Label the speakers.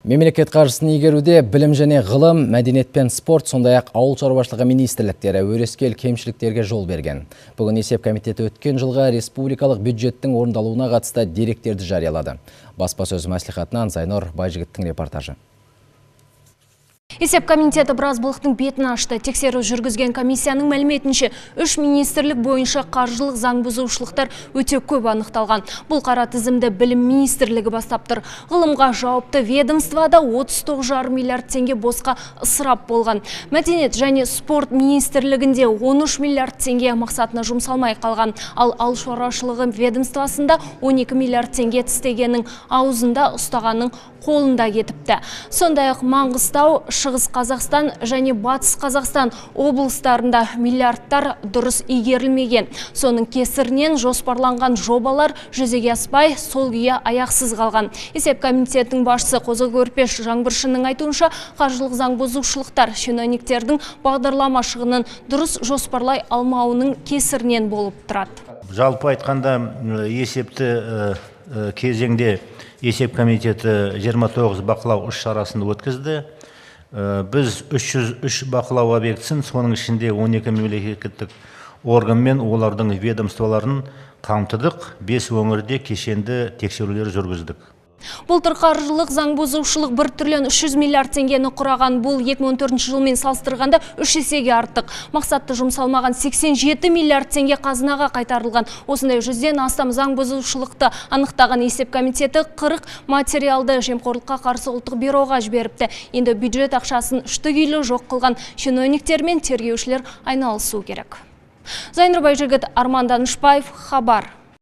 Speaker 1: Мемлекет қаржысын игеруде білім және ғылым, мәдениет пен спорт, сондай-ақ ауыл шаруашылығы министрліктері өрескел кемшіліктерге жол берген. Бүгін есеп комитеті өткен жылғы республикалық бюджеттің орындалуына қатысты деректерді жариялады. Баспасөз мәслихатынан Зайнұр Байжігіттің репортажы.
Speaker 2: Есеп комитеті біраз былықтың бетін ашты. Тексеру жүргізген комиссияның мәліметінше, 3 министрлік бойынша қаржылық заң бұзушылықтар өте көп анықталған. Бұл қара тізімді білім министрлігі бастап тұр. Ғылымға жауапты ведомствода 39,5 миллиард теңге босқа ысырап болған. Мәдениет және спорт министрлігінде 13 миллиард теңге мақсатына жұмсалмай қалған. Ал ауыл шаруашылығы ведомствосында 12 миллиард теңге тістегеннің аузында, ұстағанның қолында кетіпті. Сондай-ақ Маңғыстау, Шығыс Қазақстан және Батыс Қазақстан облыстарында миллиардтар дұрыс игерілмеген. Соның кесірінен жоспарланған жобалар жүзеге аспай, сол күйі аяқсыз қалған. Есеп комитетінің басшысы Қозы Көрпеш Жаңбыршының айтуынша, қаржылық заң бұзушылықтар шенеуніктердің бағдарлама шығынын дұрыс жоспарлай алмауының кесірінен болып тұрады.
Speaker 3: Жалпы айтқанда, есепті кезеңде есеп комитеті 29 бақылау іс шарасын өткізді. Біз 303 бақылау объектісін, соның ішінде 12 мемлекеттік орган мен олардың ведомстволарын қамтыдық, 5 өңірде кешенді тексерулер жүргіздік.
Speaker 2: Былтыр қаржылық заң бұзушылық 1 триллион 300 миллиард теңгені құраған. Бұл 2014 жылмен салыстырғанда 3 есеге артық. Мақсатты жұмсалмаған 87 миллиард теңге қазынаға қайтарылған. Осындай 100-ден астам заң бұзушылықты анықтаған есеп комитеті 40 материалды жемқорлыққа қарсы ұлттық бюроға жіберіпті. Енді бюджет ақшасын үшті-күйлі жоқ қылған шенеуніктер мен тергеушілер айналысу керек. Зайнұр Байжігіт, Арман Данышбаев, Хабар.